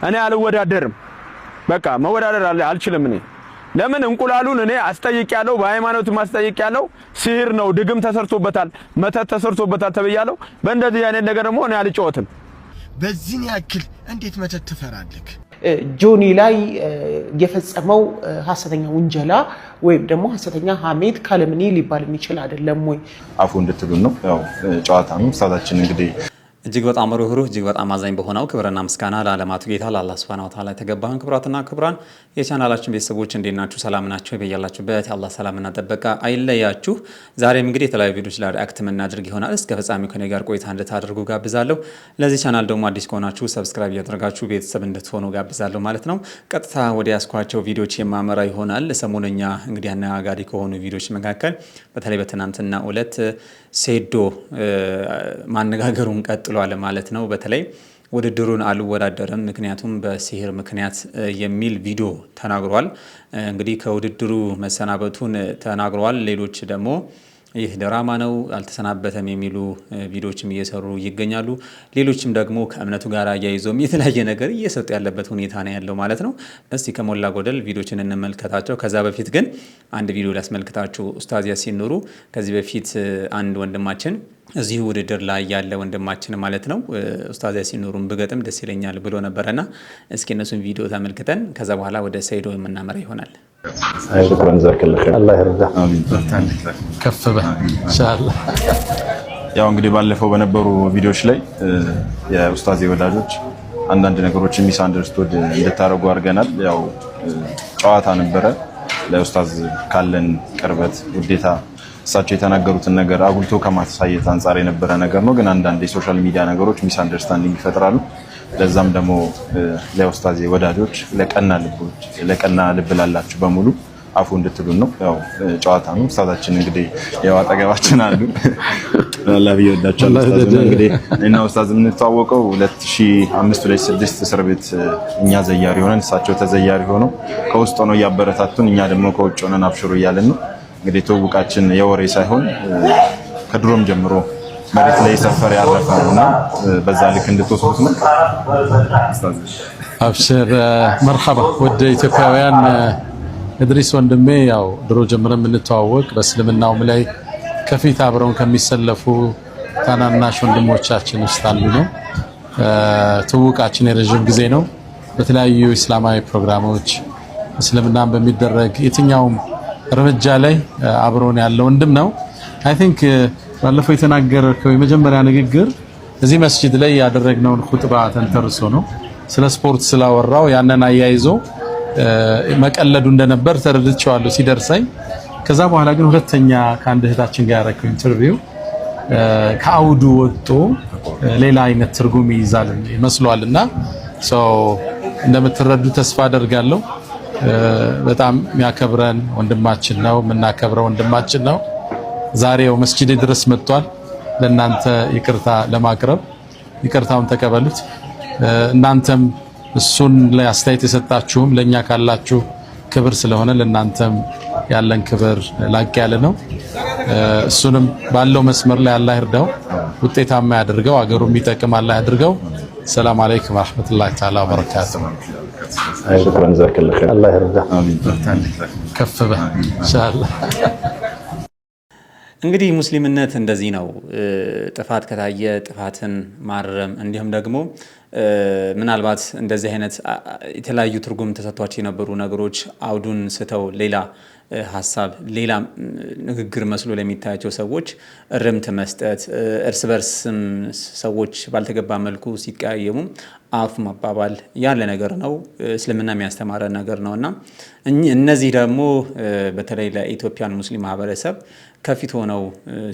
እኔ አልወዳደርም። በቃ መወዳደር አልችልም። እኔ ለምን እንቁላሉን እኔ አስጠይቄያለሁ፣ በሃይማኖትም አስጠይቄያለሁ። ሲህር ነው፣ ድግም ተሰርቶበታል፣ መተት ተሰርቶበታል ተብያለሁ። በእንደዚህ አይነት ነገር ደግሞ እኔ አልጫወትም። በዚህን ያክል እንዴት መተት ትፈራለህ? ጆኒ ላይ የፈጸመው ሀሰተኛ ውንጀላ ወይም ደግሞ ሀሰተኛ ሀሜት calumny ሊባል የሚችል አይደለም ወይ? አፉ እንድትሉን ነው። ያው ጨዋታ ነው። ኡስታዛችን እንግዲህ እጅግ በጣም ሩህሩህ፣ እጅግ በጣም አዛኝ በሆነው ክብርና ምስጋና ለዓለማቱ ጌታ ለአላህ ሱብሃነሁ ወተዓላ የተገባውን። ክቡራትና ክቡራን የቻናላችን ቤተሰቦች፣ እንዴት ናችሁ? ሰላም ናችሁ? በያላችሁበት የአላህ ሰላምና ጥበቃ አይለያችሁ። ዛሬም እንግዲህ የተለያዩ ቪዲዮዎች ላይ react የምናደርግ ይሆናል። እስከ ፍጻሜው ከኔ ጋር ቆይታ እንድታደርጉ ጋብዛለሁ። ለዚህ ቻናል ደግሞ አዲስ ከሆናችሁ subscribe እያደረጋችሁ ቤተሰብ እንድትሆኑ ጋብዛለሁ ማለት ነው። ቀጥታ ወደ ያስኳቸው ቪዲዮዎች የማመራ ይሆናል። ሰሞነኛ እንግዲህ አነጋጋሪ ከሆኑ ቪዲዮዎች መካከል በተለይ በትናንትና ዕለት ሴዶ ማነጋገሩን ቀጥሏል ማለት ነው። በተለይ ውድድሩን አልወዳደርም ምክንያቱም በሲህር ምክንያት የሚል ቪዲዮ ተናግሯል። እንግዲህ ከውድድሩ መሰናበቱን ተናግሯል። ሌሎች ደግሞ ይህ ድራማ ነው፣ አልተሰናበተም የሚሉ ቪዲዮዎችም እየሰሩ ይገኛሉ። ሌሎችም ደግሞ ከእምነቱ ጋር አያይዞም የተለያየ ነገር እየሰጡ ያለበት ሁኔታ ነው ያለው ማለት ነው። እስቲ ከሞላ ጎደል ቪዲዮችን እንመልከታቸው። ከዛ በፊት ግን አንድ ቪዲዮ ላስመልክታችሁ። ኡስታዝ ያሲን ኑሩ ከዚህ በፊት አንድ ወንድማችን፣ እዚሁ ውድድር ላይ ያለ ወንድማችን ማለት ነው፣ ኡስታዝ ያሲን ኑሩን ብገጥም ደስ ይለኛል ብሎ ነበረና እስኪ እነሱን ቪዲዮ ተመልክተን ከዛ በኋላ ወደ ሰይዶ የምናመራ ይሆናል። شكرا، جزاك الله خير። አላህ ይርዳ። አሚን። ከፍ በል ኢንሻአላህ። ያው እንግዲህ ባለፈው በነበሩ ቪዲዮዎች ላይ የኡስታዝ ወዳጆች አንዳንድ ነገሮችን misunderstood እንድታደርጉ አድርገናል። ያው ጨዋታ ነበረ። ለኡስታዝ ካለን ቅርበት፣ ውዴታ፣ እሳቸው የተናገሩትን ነገር አጉልቶ ከማሳየት አንጻር የነበረ ነገር ነው። ግን አንዳንድ የ social media ነገሮች misunderstanding ይፈጥራሉ። ለዛም ደግሞ ለኡስታዝ ወዳጆች፣ ለቀና ልቦች፣ ለቀና ልብ ላላችሁ በሙሉ አፉ እንድትሉን ነው። ያው ጨዋታ ነው። ኡስታዛችን እንግዲህ ያው አጠገባችን አሉ። አላህ ብዬ ወዳቸዋለሁ። ኡስታዝ እንግዲህ እና ኡስታዝ የምንተዋወቀው 2005 2006 እስር ቤት እኛ ዘያሪ ሆነን እሳቸው ተዘያሪ ሆነው ከውስጥ ሆነው እያበረታቱን እኛ ደግሞ ከውጭ ሆነን አብሽሩ እያልን ነው። እንግዲህ ትውውቃችን የወሬ ሳይሆን ከድሮም ጀምሮ መሬት ላይ የሰፈረ ያረፈ ነውና በዛ ልክ እንድትወስዱት ነው። ኡስታዝ። አብሽር፣ መርሐባ ውድ ኢትዮጵያውያን። እድሪስ ወንድሜ ያው ድሮ ጀምረን የምንተዋወቅ፣ በእስልምናውም ላይ ከፊት አብረውን ከሚሰለፉ ታናናሽ ወንድሞቻችን ውስጥ አንዱ ነው። ትውውቃችን የረዥም ጊዜ ነው። በተለያዩ እስላማዊ ፕሮግራሞች እስልምናን በሚደረግ የትኛውም እርምጃ ላይ አብሮን ያለ ወንድም ነው። I think ባለፈው የተናገርከው የመጀመሪያ ንግግር እዚህ መስጂድ ላይ ያደረግነውን ኹጥባ ተንተርሶ ነው። ስለ ስፖርት ስላወራው ያንን አያይዞ መቀለዱ እንደነበር ተረድቼዋለሁ ሲደርሰኝ። ከዛ በኋላ ግን ሁለተኛ ከአንድ እህታችን ጋር ያደረገው interview ከአውዱ ወጥቶ ሌላ አይነት ትርጉም ይይዛል ይመስሏል እና እንደምትረዱ ተስፋ አደርጋለሁ። በጣም የሚያከብረን ወንድማችን ነው፣ የምናከብረው ወንድማችን ነው። ዛሬው መስጂድ ድረስ መጥቷል ለእናንተ ይቅርታ ለማቅረብ። ይቅርታውን ተቀበሉት። እናንተም እሱን ላይ አስተያየት የሰጣችሁም ለኛ ካላችሁ ክብር ስለሆነ ለእናንተም ያለን ክብር ላቅ ያለ ነው። እሱንም ባለው መስመር ላይ አላህ ይርዳው፣ ውጤታማ ያድርገው፣ አገሩ የሚጠቅም አላህ ያድርገው። ሰላም አለይኩም ወራህመቱላሂ ተዓላ ወበረካቱ። شكرا، جزاك الله خير። አላህ ይርዳ። አሚን። ከፍ በል ኢንሻአላህ። እንግዲህ ሙስሊምነት እንደዚህ ነው። ጥፋት ከታየ ጥፋትን ማረም፣ እንዲሁም ደግሞ ምናልባት እንደዚህ አይነት የተለያዩ ትርጉም ተሰጥቷቸው የነበሩ ነገሮች አውዱን ስተው ሌላ ሀሳብ፣ ሌላ ንግግር መስሎ ለሚታያቸው ሰዎች እርምት መስጠት፣ እርስ በርስም ሰዎች ባልተገባ መልኩ ሲቀያየሙ አፍ ማባባል ያለ ነገር ነው። እስልምና የሚያስተማረ ነገር ነው እና እነዚህ ደግሞ በተለይ ለኢትዮጵያን ሙስሊም ማህበረሰብ ከፊት ሆነው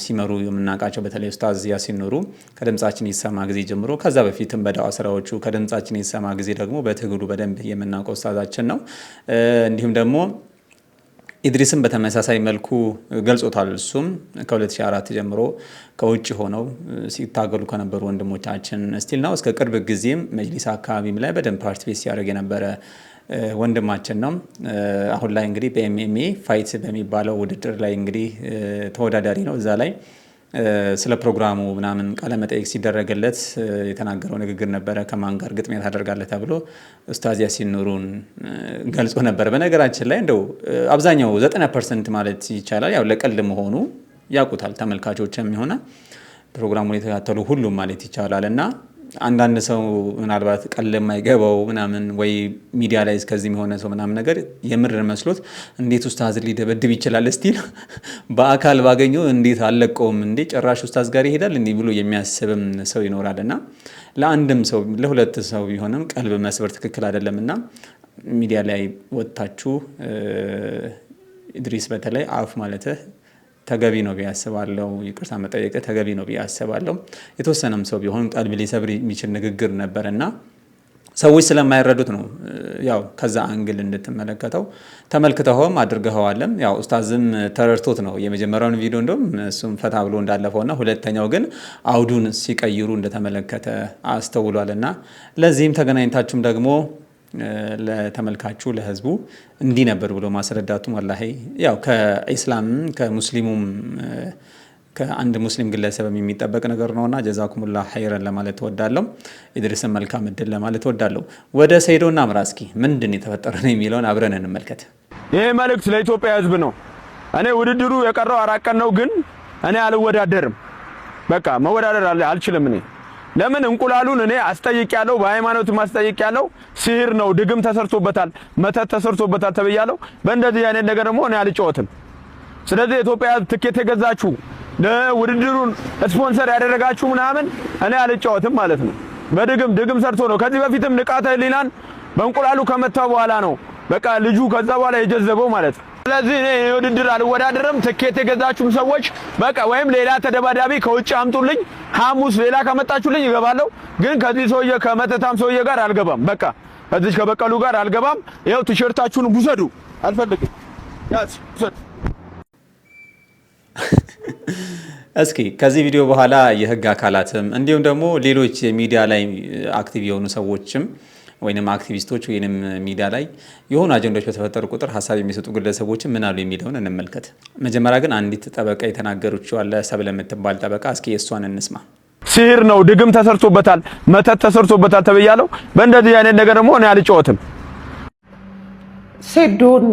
ሲመሩ የምናውቃቸው፣ በተለይ ኡስታዝ ያሲን ኑሩ ከድምጻችን ይሰማ ጊዜ ጀምሮ፣ ከዛ በፊትም በዳዋ ስራዎቹ፣ ከድምጻችን ይሰማ ጊዜ ደግሞ በትግሉ በደንብ የምናውቀው ኡስታዛችን ነው። እንዲሁም ደግሞ ኢድሪስም በተመሳሳይ መልኩ ገልጾታል። እሱም ከ2004 ጀምሮ ከውጭ ሆነው ሲታገሉ ከነበሩ ወንድሞቻችን still ነው። እስከ ቅርብ ጊዜም መጅሊስ አካባቢም ላይ በደንብ participate ሲያደርግ የነበረ ወንድማችን ነው። አሁን ላይ እንግዲህ በ MMA fight በሚባለው ውድድር ላይ እንግዲህ ተወዳዳሪ ነው። እዛ ላይ ስለ ፕሮግራሙ ምናምን ቃለ መጠይቅ ሲደረግለት የተናገረው ንግግር ነበረ። ከማን ጋር ግጥሚያ ታደርጋለህ ተብሎ ኡስታዝ ያሲን ኑሩን ገልጾ ነበር። በነገራችን ላይ እንደው አብዛኛው 90% ማለት ይቻላል ያው ለቀልድ መሆኑ ያውቁታል ተመልካቾችም የሆነ ፕሮግራሙን የተከታተሉ ሁሉም ማለት ይቻላል። እና አንዳንድ ሰው ምናልባት ቀልድ የማይገባው ምናምን ወይ ሚዲያ ላይ እስከዚህ የሆነ ሰው ምናምን ነገር የምር መስሎት እንዴት ኡስታዝ ሊደበድብ ይችላል still በአካል ባገኘው እንዴት አልለቀውም እንዴ ጭራሽ ኡስታዝ ጋር ይሄዳል እንዲህ ብሎ የሚያስብም ሰው ይኖራል። እና ለአንድም ሰው ለሁለት ሰው ቢሆንም ቀልብ መስበር ትክክል አይደለም። እና ሚዲያ ላይ ወጥታችሁ ኢድሪስ በተለይ አፍ ማለትህ ተገቢ ነው ብዬ አስባለሁ። ይቅርታ መጠየቅ ተገቢ ነው ብዬ አስባለሁ። የተወሰነም ሰው ቢሆን ቀልብ ሊሰብር የሚችል ንግግር ነበር እና ሰዎች ስለማይረዱት ነው ያው ከዛ angle እንድትመለከተው ተመልክተኸውም አድርገኸዋልም። ያው ኡስታዝም ተረድቶት ነው የመጀመሪያውን ቪዲዮ እንደውም እሱም ፈታ ብሎ እንዳለፈውና ሁለተኛው ግን አውዱን ሲቀይሩ እንደተመለከተ አስተውሏልና ለዚህም ተገናኝታችሁም ደግሞ ለተመልካቹ ለህዝቡ እንዲህ ነበር ብሎ ማስረዳቱ ወላሂ ያው ከኢስላምም ከሙስሊሙም ከአንድ ሙስሊም ግለሰብም የሚጠበቅ ነገር ነውና ጀዛኩሙላህ ኸይረን ለማለት እወዳለሁ። ኢድሪስን መልካም እድል ለማለት እወዳለሁ። ወደ ሰይዶ እናምራ እስኪ ምንድን የተፈጠረ ነው የሚለውን አብረን እንመልከት። ይሄ መልእክት ለኢትዮጵያ ህዝብ ነው። እኔ ውድድሩ የቀረው 4 ቀን ነው፣ ግን እኔ አልወዳደርም። በቃ መወዳደር አልችልም እኔ። ለምን እንቁላሉን እኔ አስጠይቄያለሁ፣ በሃይማኖትም አስጠይቄያለሁ። ሲህር ነው፣ ድግም ተሰርቶበታል፣ መተት ተሰርቶበታል ተብያለሁ። በእንደዚህ አይነት ነገር ደግሞ እኔ አልጫወትም። ስለዚህ የኢትዮጵያ ህዝብ ትኬት የገዛችሁ ለውድድሩን ስፖንሰር ያደረጋችሁ ምናምን እኔ አልጫወትም ማለት ነው። በድግም ድግም ሰርቶ ነው። ከዚህ በፊትም ንቃተ ህሊናን በእንቁላሉ ከመታው በኋላ ነው በቃ ልጁ ከዛ በኋላ የጀዘበው ማለት ነው። ስለዚህ እኔ የውድድር አልወዳደርም። ትኬት የገዛችሁም ሰዎች በቃ ወይም ሌላ ተደባዳቢ ከውጭ አምጡልኝ። ሐሙስ ሌላ ከመጣችሁልኝ እገባለሁ። ግን ከዚህ ሰውዬ ከመተታም ሰውዬ ጋር አልገባም። በቃ ከዚህ ከበቀሉ ጋር አልገባም። ይኸው ቲሸርታችሁን ውሰዱ፣ አልፈልግም። ያዝ ውሰዱ። እስኪ ከዚህ ቪዲዮ በኋላ የህግ አካላትም እንዲሁም ደግሞ ሌሎች የሚዲያ ላይ active የሆኑ ሰዎችም ወይንም አክቲቪስቶች ወይንም ሚዲያ ላይ የሆኑ አጀንዳዎች በተፈጠሩ ቁጥር ሀሳብ የሚሰጡ ግለሰቦችን ምን አሉ የሚለውን እንመልከት። መጀመሪያ ግን አንዲት ጠበቃ የተናገረችው አለ፣ ሰብለ የምትባል ጠበቃ፣ እስኪ የእሷን እንስማ። ሲህር ነው፣ ድግም ተሰርቶበታል፣ መተት ተሰርቶበታል ተብያለሁ። በእንደዚህ አይነት ነገር ደግሞ እኔ አልጫወትም። ሴዶን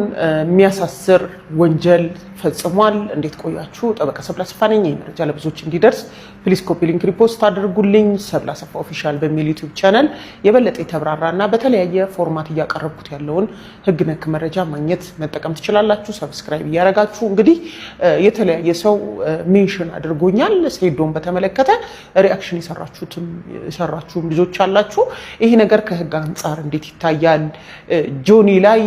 የሚያሳስር ወንጀል ፈጽሟል። እንዴት ቆያችሁ? ጠበቃ ሰብለ አሰፋ ነኝ። ይህ መረጃ ለብዙዎች እንዲደርስ please copy link፣ repost አድርጉልኝ። ሰብለ አሰፋ official በሚል YouTube channel የበለጠ የተብራራ እና በተለያየ format እያቀረብኩት ያለውን ህግ ነክ መረጃ ማግኘት መጠቀም ትችላላችሁ። Subscribe እያደረጋችሁ እንግዲህ የተለያየ ሰው mention አድርጎኛል። ሴዶን በተመለከተ reaction የሰራችሁም ልጆች አላችሁ። ይሄ ነገር ከህግ አንጻር እንዴት ይታያል? ጆኒ ላይ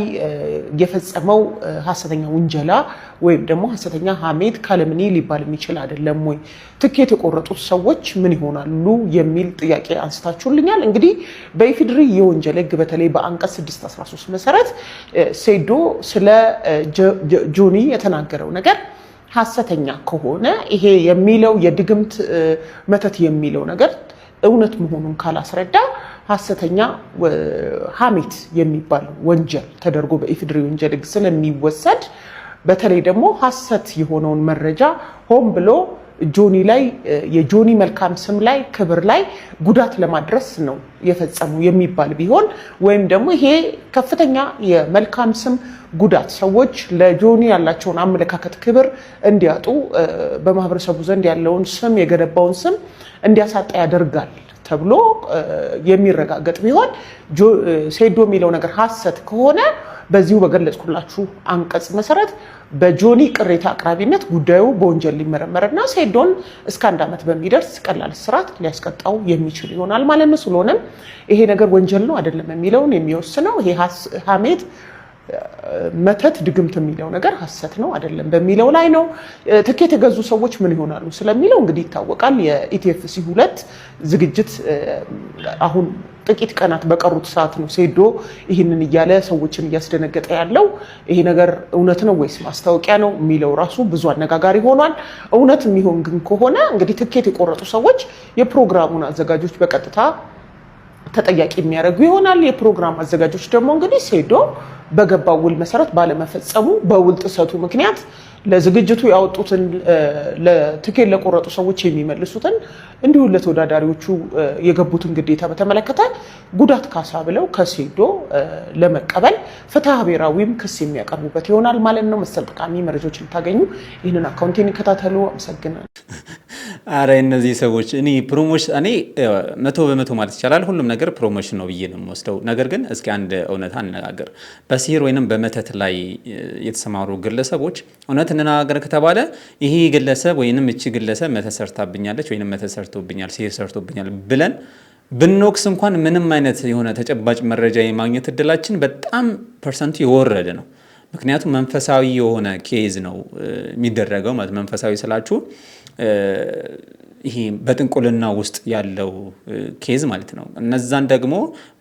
የፈጸመው ሀሰተኛ ውንጀላ ወይም ደግሞ ሀሰተኛ ሀሜት calumny ሊባል የሚችል አይደለም ወይ? ትኬት የቆረጡት ሰዎች ምን ይሆናሉ የሚል ጥያቄ አንስታችሁልኛል። እንግዲህ በኢፌዴሪ የወንጀል ህግ በተለይ በአንቀጽ 613 መሰረት ሴዶ ስለ ጆኒ የተናገረው ነገር ሀሰተኛ ከሆነ ይሄ የሚለው የድግምት መተት የሚለው ነገር እውነት መሆኑን ካላስረዳ ሀሰተኛ ሀሜት የሚባል ወንጀል ተደርጎ በኢፌዴሪ ወንጀል ህግ ስለሚወሰድ በተለይ ደግሞ ሀሰት የሆነውን መረጃ ሆን ብሎ ጆኒ ላይ የጆኒ መልካም ስም ላይ ክብር ላይ ጉዳት ለማድረስ ነው የፈጸመው የሚባል ቢሆን ወይም ደግሞ ይሄ ከፍተኛ የመልካም ስም ጉዳት ሰዎች ለጆኒ ያላቸውን አመለካከት ክብር እንዲያጡ በማህበረሰቡ ዘንድ ያለውን ስም የገነባውን ስም እንዲያሳጣ ያደርጋል ተብሎ የሚረጋገጥ ቢሆን ሴዶ የሚለው ነገር ሀሰት ከሆነ በዚሁ በገለጽኩላችሁ አንቀጽ መሰረት በጆኒ ቅሬታ አቅራቢነት ጉዳዩ በወንጀል ሊመረመርና ሴዶን እስከ 1 ዓመት በሚደርስ ቀላል እስራት ሊያስቀጣው የሚችል ይሆናል ማለት ነው። ስለሆነም ይሄ ነገር ወንጀል ነው አይደለም የሚለውን የሚወስነው ይሄ ሀሜት መተት ድግምት የሚለው ነገር ሀሰት ነው አይደለም በሚለው ላይ ነው። ትኬት የገዙ ሰዎች ምን ይሆናሉ ስለሚለው እንግዲህ ይታወቃል። የኢቲኤፍሲ 2 ዝግጅት አሁን ጥቂት ቀናት በቀሩት ሰዓት ነው ሴዶ ይህንን እያለ ሰዎችን እያስደነገጠ ያለው። ይሄ ነገር እውነት ነው ወይስ ማስታወቂያ ነው የሚለው ራሱ ብዙ አነጋጋሪ ሆኗል። እውነት የሚሆን ግን ከሆነ እንግዲህ ትኬት የቆረጡ ሰዎች የፕሮግራሙን አዘጋጆች በቀጥታ ተጠያቂ የሚያደርጉ ይሆናል። የፕሮግራም አዘጋጆች ደግሞ እንግዲህ ሴዶ በገባው ውል መሰረት ባለመፈጸሙ በውል ጥሰቱ ምክንያት ለዝግጅቱ ያወጡትን፣ ለትኬት ለቆረጡ ሰዎች የሚመልሱትን፣ እንዲሁም ለተወዳዳሪዎቹ የገቡትን ግዴታ በተመለከተ ጉዳት ካሳ ብለው ከሴዶ ለመቀበል ፍትሐ ብሔራዊም ክስ የሚያቀርቡበት ይሆናል ማለት ነው። መሰል ጠቃሚ መረጃዎች እንድታገኙ ይህንን አካውንቴን ይከታተሉ። አመሰግናለሁ። አረ እነዚህ ሰዎች፣ እኔ promotion፣ እኔ 100% ማለት ይቻላል ሁሉም ነገር promotion ነው ብዬ ነው የምወስደው። ነገር ግን እስኪ አንድ እውነታ እንነጋገር። በሲህር ወይንም በመተት ላይ የተሰማሩ ግለሰቦች፣ እውነት እንነጋገር ከተባለ፣ ይሄ ግለሰብ ወይንም እቺ ግለሰብ መተት ሰርታብኛለች ወይንም መተት ሰርቶብኛል፣ ሲህር ሰርቶብኛል ብለን ብንወቅስ እንኳን ምንም አይነት የሆነ ተጨባጭ መረጃ የማግኘት እድላችን በጣም percent ኡ የወረደ ነው። ምክንያቱም መንፈሳዊ የሆነ case ነው የሚደረገው። ማለት መንፈሳዊ ስላችሁ ይሄ በጥንቁልና ውስጥ ያለው case ማለት ነው። እነዛን ደግሞ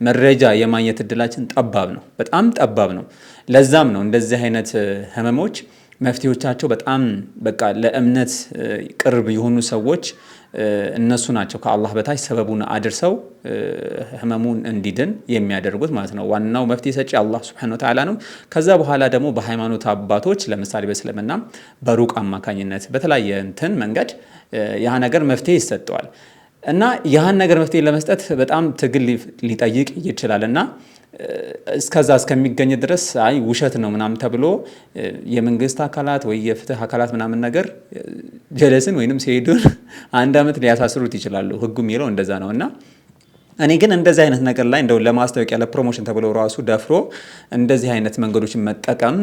መረጃ የማግኘት እድላችን ጠባብ ነው፣ በጣም ጠባብ ነው። ለዛም ነው እንደዚህ አይነት ህመሞች መፍትሄዎቻቸው በጣም በቃ ለእምነት ቅርብ የሆኑ ሰዎች፣ እነሱ ናቸው ከአላህ በታች ሰበቡን አድርሰው ህመሙን እንዲድን የሚያደርጉት ማለት ነው። ዋናው መፍትሄ ሰጪ አላህ ሱብሓነሁ ወተዓላ ነው። ከዛ በኋላ ደግሞ በሃይማኖት አባቶች፣ ለምሳሌ በእስልምና በሩቅያ አማካኝነት፣ በተለያየ እንትን መንገድ ያ ነገር መፍትሄ ይሰጠዋል። እና ያህን ነገር መፍትሄ ለመስጠት በጣም ትግል ሊጠይቅ ይችላል። እና እስከዛ እስከሚገኝ ድረስ አይ ውሸት ነው ምናምን ተብሎ የመንግስት አካላት ወይ የፍትህ አካላት ምናምን ነገር ጀለስን ወይንም ሴዱን አንድ ዓመት ሊያሳስሩት ይችላሉ። ህጉ የሚለው እንደዛ ነው። እና እኔ ግን እንደዚህ አይነት ነገር ላይ እንደው ለማስታወቂያ፣ ለ promotion ተብሎ ራሱ ደፍሮ እንደዚህ አይነት መንገዶችን መጠቀም፣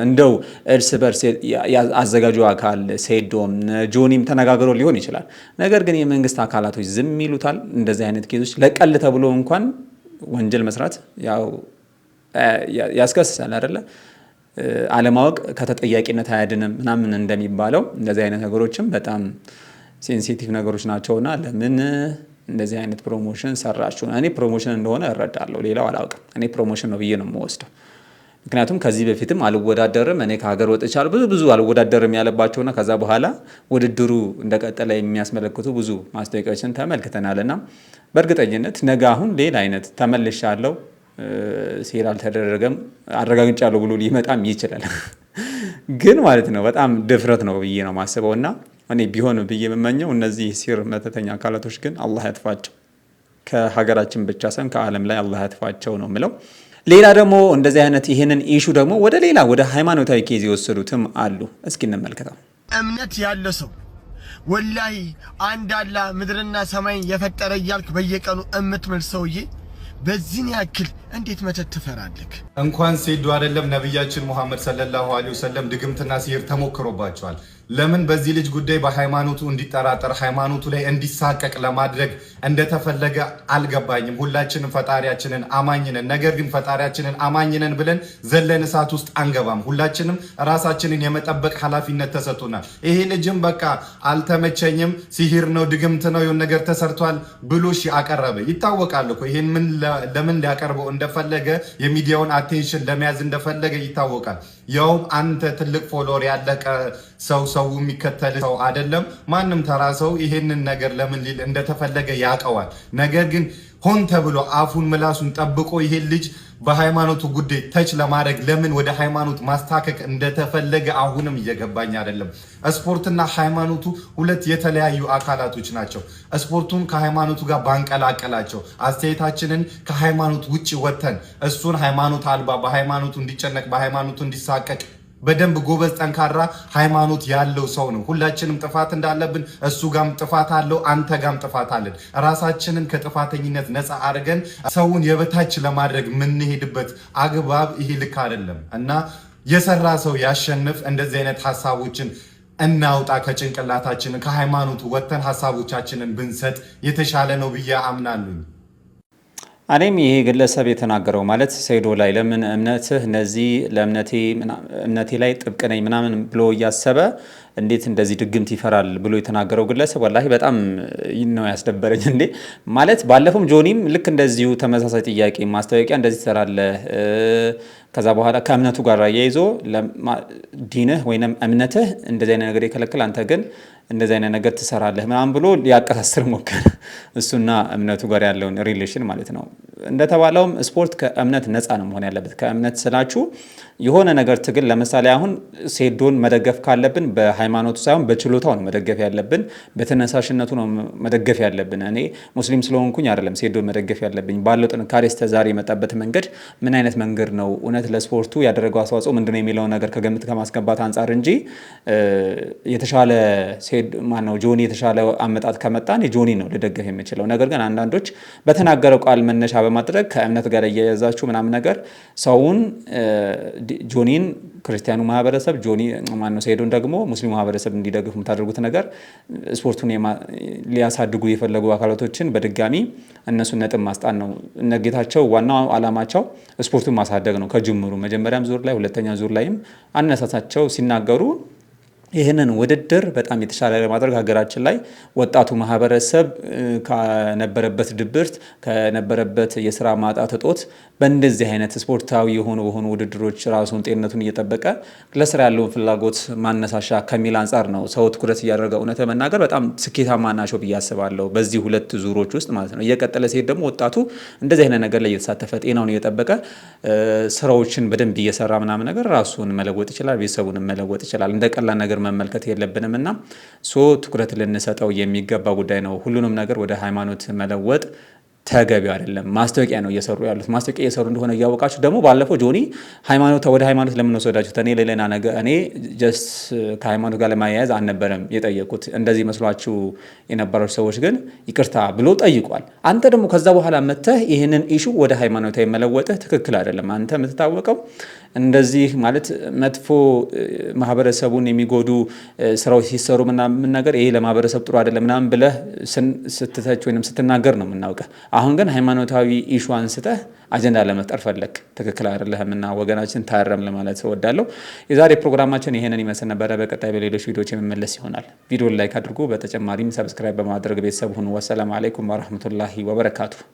እንደው እርስ በርስ አዘጋጁ አካል ሴዶም ጆኒም ተነጋግሮ ሊሆን ይችላል። ነገር ግን የመንግስት አካላቶች ዝም ይሉታል። እንደዚህ አይነት case ኦች ለቀልድ ተብሎ እንኳን ወንጀል መስራት ያው ያስከስሳል አይደለ? አለማወቅ ከተጠያቂነት አያድንም ምናምን እንደሚባለው፣ እንደዚህ አይነት ነገሮችም በጣም sensitive ነገሮች ናቸውና ለምን እንደዚህ አይነት promotion ሰራችሁ? እኔ promotion እንደሆነ እረዳለሁ፣ ሌላው አላውቅም። እኔ promotion ነው ብዬ ነው የምወስደው። ምክንያቱም ከዚህ በፊትም አልወዳደርም፣ እኔ ከሀገር ወጥቻለሁ፣ ብዙ ብዙ አልወዳደርም ያለባቸውና ከዛ በኋላ ውድድሩ እንደቀጠለ የሚያስመለክቱ ብዙ ማስታወቂያዎችን ተመልክተናል። እና በእርግጠኝነት ነገ አሁን ሌላ አይነት ተመልሻለሁ፣ ሴራ አልተደረገም፣ አረጋግጫለሁ ብሎ ሊመጣም ይችላል። ግን ማለት ነው በጣም ድፍረት ነው ብዬ ነው የማስበው። እና እኔ ቢሆን ብዬ የምመኘው እነዚህ ሲር መተተኛ አካላቶች ግን አላህ ያጥፋቸው። ከሀገራችን ብቻ ሳይሆን ከዓለም ላይ አላህ ያጥፋቸው ነው የምለው። ሌላ ደግሞ እንደዚህ አይነት ይህንን issue ደግሞ ወደ ሌላ ወደ ሃይማኖታዊ case የወሰዱትም አሉ። እስኪ እንመልከተው። እምነት ያለ ሰው ወላሂ አንድ አላህ ምድርና ሰማይን የፈጠረ እያልክ በየቀኑ እምትምል ሰውዬ በዚህን ያክል እንዴት መተት ትፈራለህ? እንኳን ሴዶ አይደለም፣ ነቢያችን ሙሐመድ ሰለላሁ ዐለይሂ ወሰለም ድግምትና ሲህር ተሞክሮባቸዋል። ለምን በዚህ ልጅ ጉዳይ በሃይማኖቱ እንዲጠራጠር፣ ሃይማኖቱ ላይ እንዲሳቀቅ ለማድረግ እንደተፈለገ አልገባኝም። ሁላችንም ፈጣሪያችንን አማኝነን፣ ነገር ግን ፈጣሪያችንን አማኝነን ብለን ዘለን እሳት ውስጥ አንገባም። ሁላችንም ራሳችንን የመጠበቅ ኃላፊነት ተሰጥቶናል። ይሄ ልጅም በቃ አልተመቸኝም፣ ሲሂር ነው፣ ድግምት ነው፣ የሆነ ነገር ተሰርቷል ብሎ ሺ አቀረበ። ይታወቃል እኮ ይሄን ምን ለምን ሊያቀርበው እንደፈለገ፣ የሚዲያውን attention ለመያዝ እንደፈለገ ይታወቃል። ያውም አንተ ትልቅ follower ያለህ ሰው፣ ሰው የሚከተል ሰው አይደለም። ማንም ተራ ሰው ይሄንን ነገር ለምን ሊል እንደተፈለገ ያውቀዋል። ነገር ግን ሆን ተብሎ አፉን ምላሱን ጠብቆ ይሄን ልጅ በሃይማኖቱ ጉዳይ touch ለማድረግ ለምን ወደ ሃይማኖት ማስታከክ እንደተፈለገ አሁንም እየገባኝ አይደለም። ስፖርትና ሃይማኖቱ ሁለት የተለያዩ አካላቶች ናቸው። ስፖርቱን ከሃይማኖቱ ጋር ባንቀላቀላቸው፣ አስተያየታችንን ከሃይማኖት ውጭ ወጥተን እሱን ሃይማኖት አልባ፣ በሃይማኖቱ እንዲጨነቅ፣ በሃይማኖቱ እንዲሳቀቅ፣ በደንብ ጎበዝ ጠንካራ ሃይማኖት ያለው ሰው ነው። ሁላችንም ጥፋት እንዳለብን እሱ ጋም ጥፋት አለው፣ አንተ ጋም ጥፋት አለን። ራሳችንን ከጥፋተኝነት ነፃ አድርገን ሰውን የበታች ለማድረግ የምንሄድበት አግባብ ይሄ ልክ አይደለም እና የሰራ ሰው ያሸንፍ። እንደዚህ አይነት ሀሳቦችን እናውጣ ከጭንቅላታችን። ከሃይማኖቱ ወጥተን ሀሳቦቻችንን ብንሰጥ የተሻለ ነው ብዬ አምናለሁ። እኔም ይሄ ግለሰብ የተናገረው፣ ማለት ሰይዶ ላይ ለምን እምነትህ እነዚህ ለእምነቴ እምነቴ ላይ ጥብቅ ነኝ ምናምን ብሎ እያሰበ እንዴት እንደዚህ ድግምት ይፈራል ብሎ የተናገረው ግለሰብ ወላሂ በጣም ነው ያስደበረኝ። እንዴ ማለት ባለፈውም ጆኒም ልክ እንደዚሁ ተመሳሳይ ጥያቄ ማስታወቂያ እንደዚህ ትሰራለህ፣ ከዛ በኋላ ከእምነቱ ጋር አያይዞ ዲንህ ወይም እምነትህ እንደዚህ አይነት ነገር የከለክል፣ አንተ ግን እንደዚህ አይነት ነገር ትሰራለህ ምናምን ብሎ ሊያቀሳስር ሞከረ። እሱና እምነቱ ጋር ያለውን relation ማለት ነው። እንደተባለውም ስፖርት ከእምነት ነፃ ነው መሆን ያለበት። ከእምነት ስላችሁ የሆነ ነገር ትግል፣ ለምሳሌ አሁን ሴዶን መደገፍ ካለብን በሃይማኖቱ ሳይሆን በችሎታው ነው መደገፍ ያለብን፣ በተነሳሽነቱ ነው መደገፍ ያለብን። እኔ ሙስሊም ስለሆንኩኝ አይደለም ሴዶን መደገፍ ያለብኝ፣ ባለው ጥንካሬ እስከዛሬ የመጣበት መንገድ ምን አይነት መንገድ ነው፣ እውነት ለስፖርቱ ያደረገው አስተዋጽኦ ምንድነው የሚለውን ነገር ከግምት ከማስገባት አንጻር እንጂ የተሻለ ማነው ጆኒ የተሻለ አመጣጥ ከመጣን የጆኒ ነው ልደገፍ የምችለው። ነገር ግን አንዳንዶች በተናገረው ቃል መነሻ በማድረግ ከእምነት ጋር እያያዛችሁ ምናምን ነገር ሰውን ጆኒን ክርስቲያኑ ማህበረሰብ፣ ጆኒ ማነው ሴዶን ደግሞ ሙስሊሙ ማህበረሰብ እንዲደግፉ የምታደርጉት ነገር ስፖርቱን ሊያሳድጉ የፈለጉ አካላቶችን በድጋሚ እነሱን ነጥብ ማስጣት ነው። እነ ጌታቸው ዋናው ዓላማቸው ስፖርቱን ማሳደግ ነው። ከጅምሩ መጀመሪያም ዙር ላይ ሁለተኛ ዙር ላይም አነሳሳቸው ሲናገሩ ይህንን ውድድር በጣም የተሻለ ለማድረግ ሀገራችን ላይ ወጣቱ ማህበረሰብ ከነበረበት ድብርት፣ ከነበረበት የስራ ማጣት እጦት በእንደዚህ አይነት ስፖርታዊ የሆኑ በሆኑ ውድድሮች ራሱን ጤንነቱን እየጠበቀ ለስራ ያለውን ፍላጎት ማነሳሻ ከሚል አንጻር ነው ሰው ትኩረት እያደረገ። እውነት ለመናገር በጣም ስኬታማ ናቸው ብዬ አስባለሁ። በዚህ ሁለት ዙሮች ውስጥ ማለት ነው። እየቀጠለ ሲሄድ ደግሞ ወጣቱ እንደዚህ አይነት ነገር ላይ እየተሳተፈ ጤናውን እየጠበቀ ስራዎችን በደንብ እየሰራ ምናምን ነገር ራሱን መለወጥ ይችላል፣ ቤተሰቡን መለወጥ ይችላል። እንደ ቀላል ነገር መመልከት የለብንም እና so ትኩረት ልንሰጠው የሚገባ ጉዳይ ነው። ሁሉንም ነገር ወደ ሃይማኖት መለወጥ ተገቢው አይደለም። ማስታወቂያ ነው እየሰሩ ያሉት። ማስታወቂያ እየሰሩ እንደሆነ እያወቃችሁ ደግሞ ባለፈው ጆኒ ሃይማኖት ወደ ሃይማኖት ለምን ወሰዳችሁት? እኔ ሌላ ነገር እኔ just ከሃይማኖት ጋር ለማያያዝ አልነበረም የጠየቁት። እንደዚህ መስሏችሁ የነበራችሁ ሰዎች ግን ይቅርታ ብሎ ጠይቋል። አንተ ደግሞ ከዛ በኋላ መተህ ይህንን issue ወደ ሃይማኖታዊ መለወጥህ ትክክል አይደለም። አንተ የምትታወቀው እንደዚህ ማለት መጥፎ ማህበረሰቡን የሚጎዱ ስራዎች ሲሰሩ ምናምን ነገር ይሄ ለማህበረሰብ ጥሩ አይደለም ምናምን ብለህ ስትተች ወይም ስትናገር ነው የምናውቀህ። አሁን ግን ሃይማኖታዊ issue አንስተህ አጀንዳ ለመፍጠር ፈለግ፣ ትክክል አይደለህም እና ወገናችን ታረም ለማለት እወዳለሁ። የዛሬ ፕሮግራማችን ይሄንን ይመስል ነበረ። በቀጣይ በሌሎች ቪዲዮዎች የምመለስ ይሆናል። ቪዲዮን like አድርጉ። በተጨማሪም subscribe በማድረግ ቤተሰብ ሁኑ። ወሰላም አለይኩም ወረህመቱላሂ ወበረካቱ።